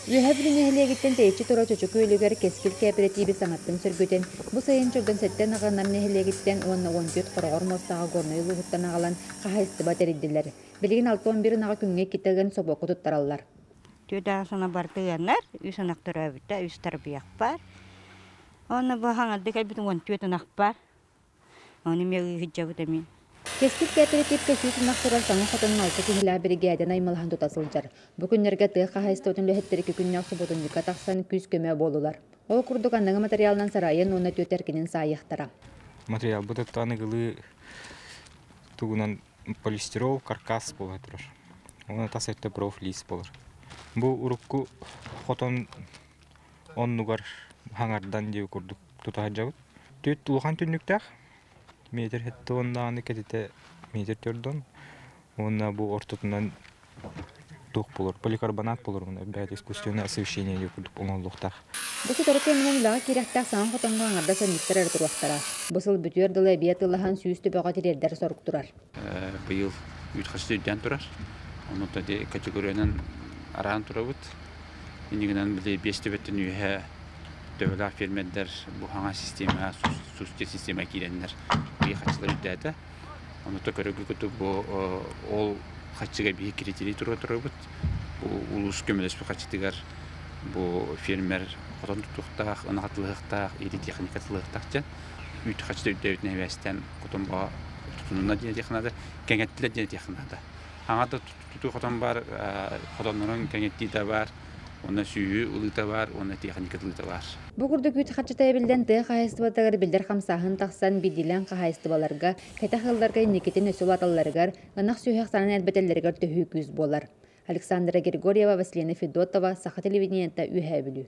Үөһээ Бүлүү нэһилиэгиттэн тэйиччи турар Чочу күөлүгэр Кэскил кээпэрэтииби саҥаттан сөргүтэн, бу сайын Чордон сэттэ ынаҕы Нам нэһилиэгиттэн уонна 14 хороҕор муостааҕы Горнай улууһуттан аҕалан хаһаайыстыба тэрийдилэр. Билигин 61 ынаҕы күҥҥэ иккитэ ыан собуокка туттараллар. Түөдээх сана барыта ыаннар, үс ынах төрөөбүтэ, үс тарбыйах баар. Онно бу хаҥардыы кэлбит 14 ынах баар. Ону эмиэ ыыһыддьабыт эмиэ. Кэскил кээпэрэтиипкэ 100 ынах турар саҥа хотонун алта киһилээх биригээдэ наймылаһан тута сылдьар. Бу күннэргэ тыа хаһаайыстыбатын үлэһиттэрэ икки күннээх субуотунньукка тахсан күүс-көмө буоллулар. Ол курдук аныгы материалынан сарайын уонна түөрт эркинин саайыахтара. Материалбыт өттө аныгылыы тугунан полистирол каркас буола турар. Уонна тас өттө профлист буолар. Бу урукку хотон оннугар хаҥардан диэби курдук тута сылдьабыт. Түөрт улахан түннүктээх, метр сэттэ уоннааҕыны кэтитэ метр төрдөн уонна бу ортотунан туох буолар, поликарбонат буолар уонна бэйэтэ искусственное освещение диэн курдук оҥоһуллуохтаах. Бу сотору кэминэн үлэҕэ киирэхтээх саҥа хотоҥҥо аҥардас эмньиктэр эрэ туруохтара. Бу сыл бүтүөр дылы эбии атыылаһан 100 төбөҕө тириэрдэр сорук турар. Быйыл үүт хаччы үрдээн турар. Онон категориянан араан турабыт. Иннигинэн били биэс төбөттөн үөһэ төбөлөөх фермердэр бу хаҥа система, сустер система киирэннэр быйыл хаччылар үрдээтэ. Ону то көрөргө курдук бу ол хаччыга биһи критерий туруора турабыт. Бу улуус көмөлөспүт хаччытыгар бу фермер хотон тутуохтаах, ынах атылыахтаах, или техника атылыахтаах дьэн үүт хаччыта үрдээбитин эбээстэн хотон баҕа тутунна диэн этиэххэ наада, кэҥэттилэр диэн этиэххэ наада. Хаҥа да тутуу хотон баар, хотоннорун кэҥэттиитэ баар, уонна сүөһү ылыыта баар, уонна тиэхиньикэ ылыыта баар. Бу курдук үүт харчыта эбиллэн тыа хаһаайыстыбатыгар биллэр хамсааһын тахсан, биирдиилээн хаһаайыстыбаларга, кэтэх ыалларга инникитин өссө улааталларыгар, ынах сүөһү ахсаанын элбэтэллэригэр төһүү күүс буолар. Александра Григорьева, Василина Федотова, Саха телевидениета, Үөһээ Бүлүү.